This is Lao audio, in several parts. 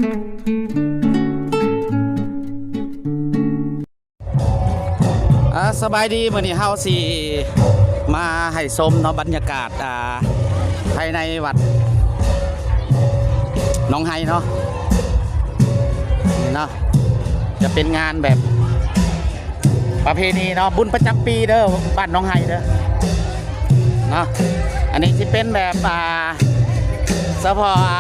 ອ່າ ສະບາຍດີ ມື້ນີ້ເຮົາຊິມາໃຫ້ຊົມເນາະ ບັນຍາກາດ ອ່າ ພາຍໃນວັດໜອງໄຮເນາະ ນີ້ເນາະ ຈະເປັນງານແບບປະເພນີເນາະ ບຸນປະຈຳປີເດີ ບ້ານໜອງໄຮເດີເນາະ. ອັນນີ້ຊິເປັນແບບ ອ່າ ສະເພາະ ອ່າ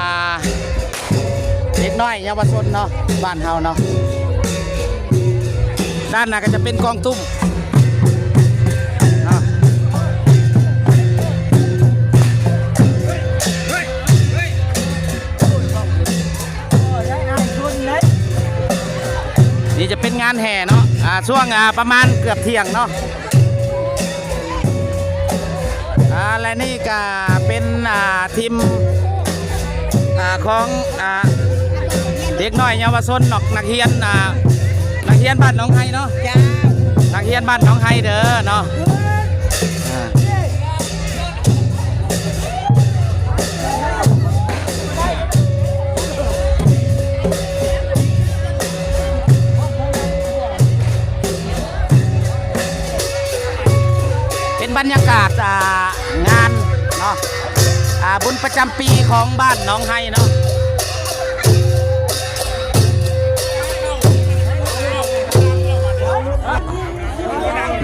ເດັກນ້ອຍເຍົາວະຊົນເນາະ ບ້ານເຮົາເນາະ. ດ້ານໜ້າກໍຈະເປັນກອງຕຸ້ມເນາະ. ນີ້ຈະເປັນງານແຫ່ເນາະ ອ່າ ຊ່ວງ ອ່າ ປະມານເກືອບທ່ຽງເນາະ. ອ່າ ແລະນີ້ກະເປັນ ອ່າ ທີມ ອ່າ ຂອງ ອ່າ ເດັກນ້ອຍເຍົາວະຊົນເນາະ ນັກຮຽນ ອ່າ ນັກຮຽນບ້ານໜອງໄຮເນາະ. ເຈົ້າ ນັກຮຽນບ້ານໜອງໄຮເດີເນາະ. ອ່າ ເປັນບັນຍາກາດ ອ່າ ງານເນາະ ອ່າ ບຸນປະຈຳປີຂອງບ້ານໜອງໄຮເນາະ.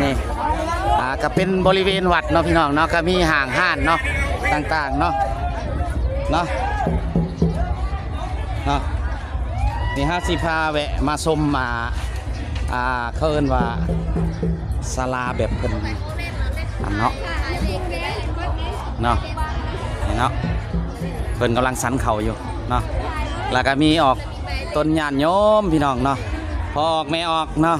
ນີ້ ອ່າ ກໍເປັນບໍລິເວນວັດເນາະ ພີ່ນ້ອງເນາະ ກໍມີຫ້າງຮ້ານເນາະ ຕ່າງໆເນາະ ເນາະ ເນາະ. ນີ້ເຮົາຊິພາແວະມາຊົມ ອ່າ ອ່າ ເຂົາເອີ້ນວ່າສາລາແບບເພິ່ນ ອັນເນາະ ເນາະ ນີ້ເນາະ ເພິ່ນກຳລັງສັນເຂົ້າຢູ່ເນາະ ແລ້ວກໍມີອອກ ຕົ້ນຍາດໂຍມ ພີ່ນ້ອງເນາະ ພໍ່ອອກແມ່ອອກເນາະ.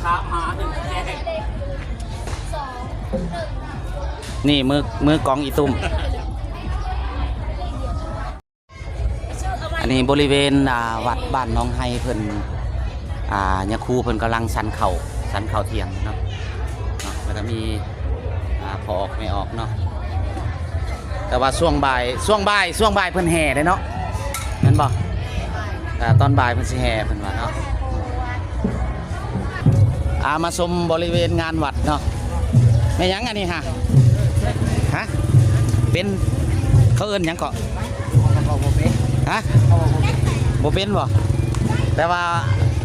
ນີ້ມື ມືກອງອີຕຸ້ມ. ອັນນີ້ບໍລິເວນ ອ່າ ວັດບ້ານໜອງໄຮເພິ່ນ ອ່າ ຍາຄູເພິ່ນກຳລັງສັນເຂົ້າ ສັນເຂົ້າທ່ຽງເນາະ ເນາະ ແລ້ວກໍມີ ອ່າ ພໍ່ອອກແມ່ອອກເນາະ. ແຕ່ວ່າຊ່ວງບ່າຍ ຊ່ວງບ່າຍ ຊ່ວງບ່າຍເພິ່ນແຫ່ເດ້ເນາະ ແມ່ນບໍ່? ອ່າ ຕອນບ່າຍເພິ່ນຊິແຫ່ເພິ່ນວ່າເນາະ. ອ່າ ມາຊົມບໍລິເວນງານວັດເນາະ. ແມ່ນຫຍັງອັນນີ້ຫະ? ຫະ? ເປັນ ເຂົາເອີ້ນຫຍັງເກາະ? ເຂົາເວົ້າບໍ່ເປັນ. ຫະ? ເຂົາເວົ້າບໍ່ເປັນ. ບໍ່ເປັນບໍ່? ແຕ່ວ່າ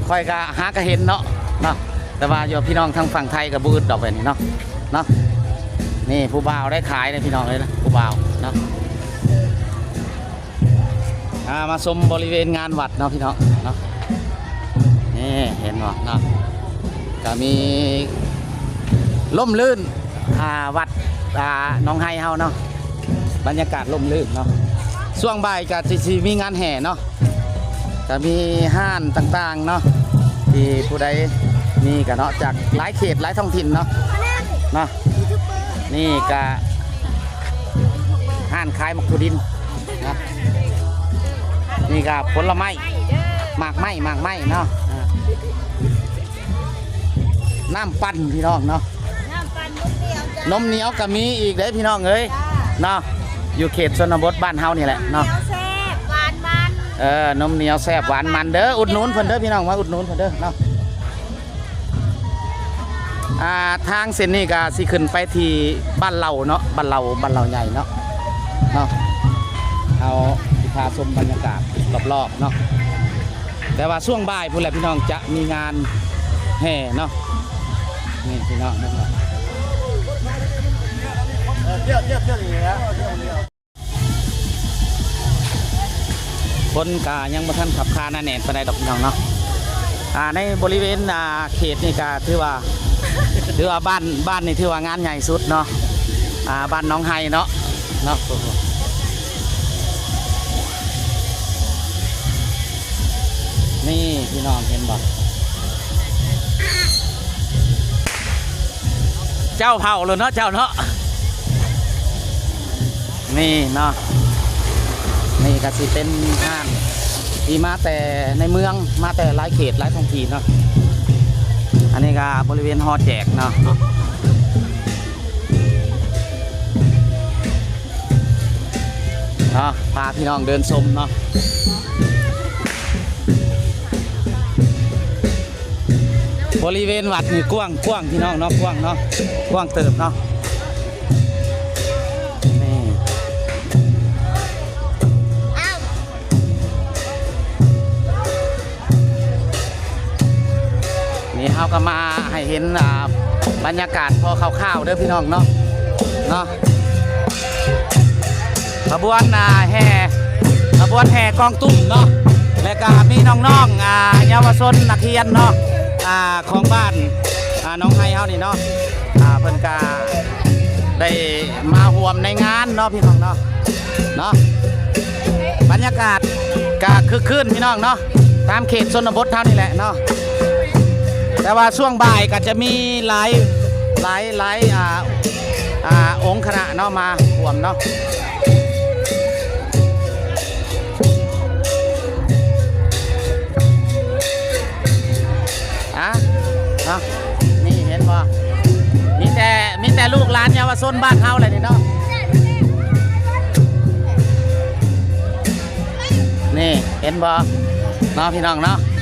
ຂ້ອຍກະຫາກະເຫັນເນາະ ເນາະ. ແຕ່ວ່າຢູ່ ພີ່ນ້ອງທາງຝັ່ງໄທກໍບໍ່ອຶດດອກແບບນີ້ເນາະ ເນາະ. ນີ້ຜູ້ບ່າວໄດ້ຂາຍເດ້ ພີ່ນ້ອງເອີຍ ຜູ້ບ່າວເນາະ. ອ່າ ມາຊົມບໍລິເວນງານວັດເນາະ ພີ່ນ້ອງເນາະ. ນີ້ເຫັນບໍ່ເນາະ ກໍມີ ຮົ່ມລື່ນ ອ່າ ວັດ ອ່າ ໜອງໄຮເຮົາເນາະ ບັນຍາກາດຮົ່ມລື່ນເນາະ. ຊ່ວງບ່າຍກໍຊິ ຊິມີງານແຫ່ເນາະ ກໍມີຮ້ານຕ່າງໆເນາະ ທີ່ຜູ້ໃດມີກໍເນາະ ຈາກຫຼາຍເຂດຫຼາຍທ້ອງຖິ່ນເນາະ ເນາະ. ນີ້ກໍຮ້ານຂາຍໝາກຖົ່ວດິນເນາະ ນີ້ກໍຜົນລະໄມ້ ໝາກໄມ້ ໝາກໄມ້ເນາະ. ອ່າ ນ້ຳປັ່ນ ພີ່ນ້ອງເນາະ ນ້ຳປັ່ນ ນົມໜຽວ ນົມໜຽວກໍມີອີກເດ້ ພີ່ນ້ອງເອີຍ ເນາະ. ຢູ່ເຂດຊົນນະບົດບ້ານເຮົານີ້ແຫຼະເນາະ ໜຽວແຊບ ຫວານມັນ ເອີ ນົມໜຽວແຊບຫວານມັນເດີ. ອຸດໜູນເພິ່ນເດີ ພີ່ນ້ອງ ມາອຸດໜູນເພິ່ນເດີເນາະ. ອ່າ ທາງເສັ້ນນີ້ກໍຊິຂຶ້ນໄປທີ່ບ້ານເຫຼົ່າເນາະ ບ້ານເຫຼົ່າ ບ້ານເຫຼົ່າໃຫຍ່ເນາະ ເນາະ. ເຮົາຊິພາຊົມບັນຍາກາດລອບໆເນາະ ແຕ່ວ່າຊ່ວງບ່າຍພຸ້ນແຫຼະ ພີ່ນ້ອງ ຈະມີງານແຫ່ເນາະ. ນີ້ ພີ່ນ້ອງເຫັນບໍ່ ຄົນກະຍັງບໍ່ທັນຄັບຄາໜາແໜ້ນປານໃດດອກ ພີ່ນ້ອງເນາະ. ອ່າ ໃນບໍລິເວນ ອ່າ ເຂດນີ້ກະຖືວ່າ ຖືວ່າບ້ານ ບ້ານນີ້ຖືວ່າງານໃຫຍ່ສຸດເນາະ ອ່າ ບ້ານໜອງໄຮເນາະ ເນາະ. ນີ້ ພີ່ນ້ອງເຫັນບໍ່ ເຈົ້າເຜົ່າໂລດເນາະ ເຈົ້າເນາະ. ນີ້ເນາະ ນີ້ກໍຊິເປັນຮ້ານທີ່ມາແຕ່ໃນເມືອງ ມາແຕ່ຫຼາຍເຂດຫຼາຍທ້ອງຖິ່ນເນາະ. ອັນນີ້ກໍບໍລິເວນຫໍແຈກເນາະ ເນາະ ພາພີ່ນ້ອງເດີນຊົມເນາະ. ບໍລິເວນວັດນີ້ກວ້າງ ກວ້າງພີ່ນ້ອງເນາະ ກວ້າງເນາະ ກວ້າງເຕີບເນາະ ນີ້ ນີ້ເຮົາກໍມາໃຫ້ເຫັນ ອ່າ ບັນຍາກາດພໍຄ່າວໆເດີພີ່ນ້ອງເນາະ ເນາະ ຂະບວນ ອ່າ ແຫ່ ຂະບວນແຫ່ກອງຕຸ້ມເນາະ ແລະກະມີນ້ອງໆ ອ່າ ເຍົາວະຊົນນັກຮຽນເນາະ ອ່າ ຂອງບ້ານ ອ່າ ໜອງໄຮເຮົານີ້ເນາະ ອ່າ ເພິ່ນກະໄດ້ມາຮ່ວມໃນງານເນາະ ພີ່ນ້ອງເນາະ ເນາະ ບັນຍາກາດກະຄຶກຄື້ນພີ່ນ້ອງເນາະ ຕາມເຂດຊົນນະບົດເຮົານີ້ແຫຼະເນາະ ແຕ່ວ່າຊ່ວງບ່າຍກໍຈະມີຫຼາຍ ຫຼາຍ ຫຼາຍ ອ່າ ອ່າ ອົງຄະນະເນາະ ມາຮ່ວມເນາະ ອ່າ ເນາະ ນີ້ເຫັນບໍ່ ມີແຕ່ ມີແຕ່ລູກຫຼານເຍົາວະຊົນບ້ານເຮົາແຫຼະນີ້ເນາະ ນີ້ເຫັນບໍ່ເນາະ ພີ່ນ້ອງເນາະ.